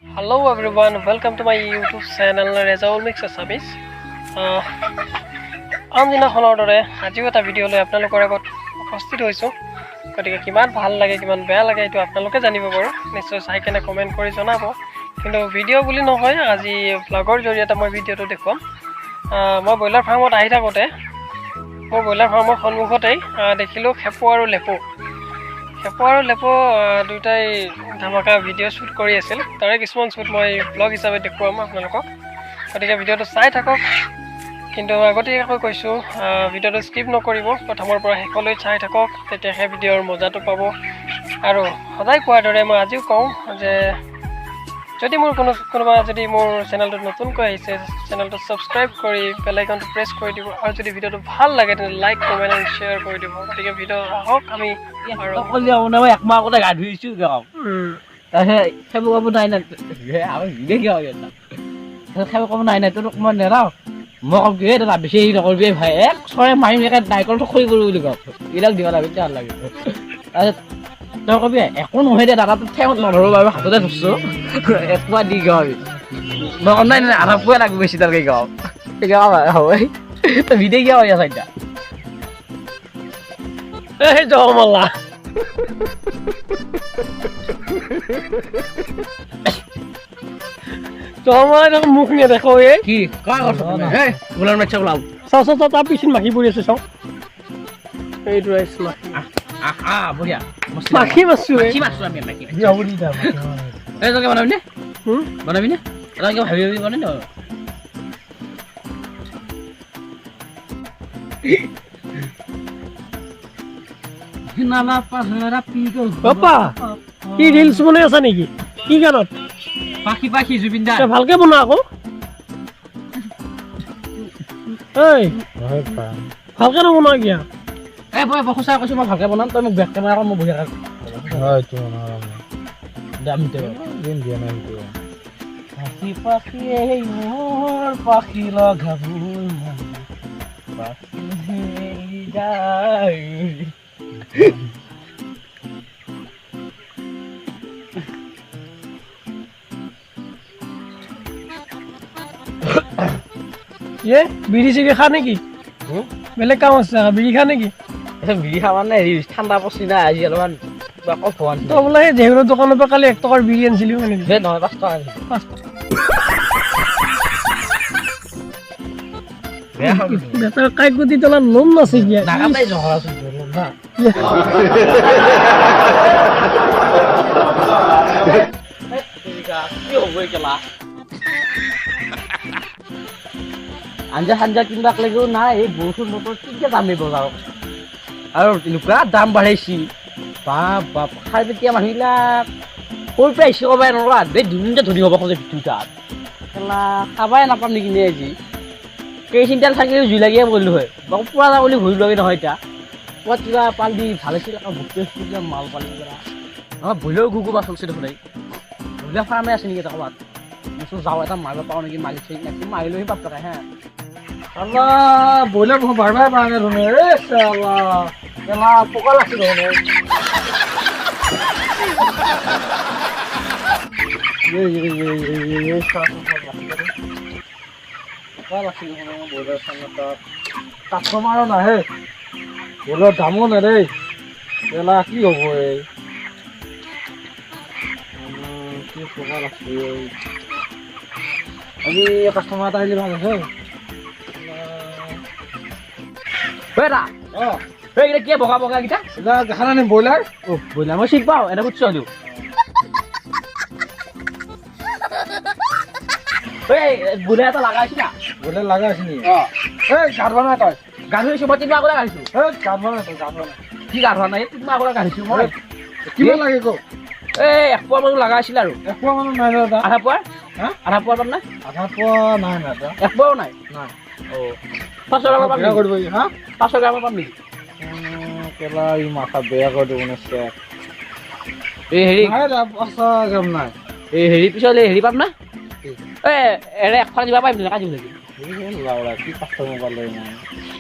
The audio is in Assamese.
Hello everyone, welcome to my YouTube channel Rezaul mix Assamese. আনদিনাখনৰ দৰে আজিও এটা ভিডিঅ' লৈ আপোনালোকৰ আগত উপস্থিত হৈছোঁ। গতিকে কিমান ভাল লাগে, কিমান বেয়া লাগে, এইটো আপোনালোকে জানিব বাৰু। নিশ্চয় চাই কেনে কমেণ্ট কৰি জনাব। কিন্তু ভিডিঅ' বুলি নহয়, আজি ভ্লগৰ জৰিয়তে মই ভিডিঅ'টো দেখুৱাম। মই ব্ৰইলাৰ ফাৰ্মত আহি থাকোঁতে মোৰ ব্ৰইলাৰ ফাৰ্মৰ সন্মুখতেই দেখিলোঁ খেপু আৰু লেপু। খেপু আৰু লেপু দুয়োটাই ধামাকা ভিডিঅ' শ্বুট কৰি আছিল। তাৰে কিছুমান শ্বুট মই ভ্লগ হিচাপে দেখুৱাম আপোনালোকক। গতিকে ভিডিঅ'টো চাই থাকক। কিন্তু আগতীয়াকৈ কৈছোঁ, ভিডিঅ'টো স্কিপ নকৰিব, প্ৰথমৰ পৰা শেষলৈ চাই থাকক, তেতিয়াহে ভিডিঅ'ৰ মজাটো পাব। আৰু সদায় কোৱাৰ দৰে মই আজিও কওঁ যে যদি মোৰ কোনোবা যদি মোৰ চেনেলটোত নতুনকৈ আহিছে, চেনেলটো ছাবস্ক্ৰাইব কৰি বেল আইকনটো প্ৰেছ কৰি দিব। আৰু যদি ভিডিঅ'টো ভাল লাগে, তেন্তে লাইক, কমেণ্ট এণ্ড শ্বেয়াৰ কৰি দিব। গতিকে ভিডিঅ' আহক আমি আৰু মই একমাহ আগতে গা ধুইছো। তাৰপিছত খাব কাব নাই নাই খাব কাব নাই নাই, তোৰ মই নেৰাও। মই কম কি, দাদা, বেছি হেৰি নকৰিবি ভাই, এক চৰে মাৰিম, একে নাৰিকলটো খৰি কৰো বুলি কওঁ। এইবিলাক দিব লাগে, তেতিয়া ভাল লাগে। তাৰপিছত তই কবি, একো নহয় দে দাদা, তোক ঠেঙত নধৰো বাৰু, হাততে ধৰছো, এক পোৱা দি গাওঁ। মই কম, নাই নাই, আধা পোৱাই লাগিব বেছি তালকে গাওঁ। হ'ব, তই ভিডিঅ' কিয় কৰি আছ এতিয়া? এই জহমল্লা জহমল্লা দেখোন মুখ নেদেখো এই। কি কাৰ কথা? ওলাম, বাচ্চা ওলাম। চাওঁ চাওঁ চাওঁ, তাৰ পিছত মাখি পৰি আছে, চাওঁ। এইটো ৰাইজ, মাখি। আহ, বঢ়িয়া। মাখি মাৰছো। মাখি মাৰছো আমি, মাখি। এই তই বনাবি নে? বনাবি নে? তই কিবা ভাবি ভাবি বনাবি ন? বাপা, কি ৰিলচ বনাই আছা নেকি? কি গানত? পাখি পাখি, জুবিন দা। ভালকে বনা আকৌ। ঐ, ভালকে নবনা কিয়া? এই মই সঁচা কৈছো, মই ভালকে বনাম। তই মোক বেক কেমেৰা কৰ, মই বঢ়িয়াকে দাম। পাখি পাখি, এই মোৰ পাখি লগা পাখি যায়। ইয়ে, বিড়ি চিড়ি খা নেকি? বেলেগ কাম আছে, বিড়ি খা নেকি? বিড়ি খাবা নাই, হেৰি ঠাণ্ডা পৰছি না আজি, অলপমান কিবা কফ হোৱা। তই বোলে সেই জেহুৰৰ দোকানৰ পৰা কালি 1 টকাৰ বিড়ি আনিছিলি, হয় নেকি? নহয়, 5 টকা। 5 টকা। বেটাৰ কাইকুটি তলাত লোম নাছে কিয়া? নাকাটাই জহৰা চোন না। কি হ'ব কেলা? আঞ্জা সাঞ্জা কিনবাক লাগিও নাই। এই বৰষুণ বতৰ কেতিয়া যাম এই বজাৰত? আৰু এনেকুৱা দাম বাঢ়াইছি, বাপ বাপ। খাই পেটীয়া মানুহবিলাক ক'ৰ পৰা আহিছে ক'বাই নোৱাৰা। এই দুদিনতে ধনী হ'ব খোজে ভিতৰত। কেলা খাবাই নাপাম নেকি নে আজি? কেৰাচিন তেল থাকিলেও জুই লাগিয়ে পৰিলোঁ হয়। বা পোৱা যাব বুলি ভয় লাগে নহয় এতিয়া। ক'ৰবাত কিবা পালি ভাল আছিল আকৌ, বস্তু কিবা মাল পালি কিবা। আমাৰ ব্ৰইলাৰো ঘুগু বা চলছে দেখোন। এই ব্ৰইলাৰ ফাৰ্মে আছে নেকি এটা ক'ৰবাত? মই যাওঁ, এটা মাৰিব পাৰোঁ নেকি? মালিক চালিক নাকি, মাৰি লৈ বাপ হে। আল্লাহ, ব্ৰইলাৰ বাৰবাৰ পাৰা নাই দেখোন। এ চালা, কেলা পোকা লাগছে দেখোন। পোকা লাগছে দেখোন ব্ৰইলাৰ তাত। কাষ্টমাৰো নাহে, ব্ৰইলাৰ দামো নাই দেই। কেলা কি হ'ব এই? কি পোকা লাগছে। আজি কাষ্টমাৰ এটা আহিলে ভাল আছে। অ, এইকেইটা কি বগা বগা কেইটা? দেখা নাই ব্ৰইলাৰ? অ, ব্ৰইলাৰ মই চিনি পাওঁ, এনে সুধছো হ'লেও। এই ব্ৰইলাৰ এটা লগা আছে না? ব্ৰইলাৰ লগা আছে নেকি? অ। এই গা ধোৱা নাই তই? গা ধুইছো মই, 3 মাহ আগতে গা ধুইছো। এই গা ধোৱা নাই তই, গা ধোৱা নাই। কি গা ধোৱা নাই? 3 মাহ আগতে গা ধুইছো মই। কিমান লাগে ক? এই এক পোৱা মানুহ লগা আছিল আৰু। এক পোৱা মানুহ নাই দাদা। আধা পোৱা? হা? আধা পোৱা পাম না? আধা পোৱা নাই না। এক পোৱাও নাই? নাই। অ, 500 গ্ৰামৰ পাম? কৰিব। হা, 500 গ্ৰামৰ পাম নেকি? কেলা ই মাথা বেয়া কৰি দিব নিশ্চয়। এই হেৰি নাই, 500 গ্ৰাম নাই। এই হেৰি, পিছত এই হেৰি পাম না? এই এৰে একফালে দিব পাৰিম নেকি? কাজিব নেকি? লাউৰা কি কাষ্টমাৰ পালে।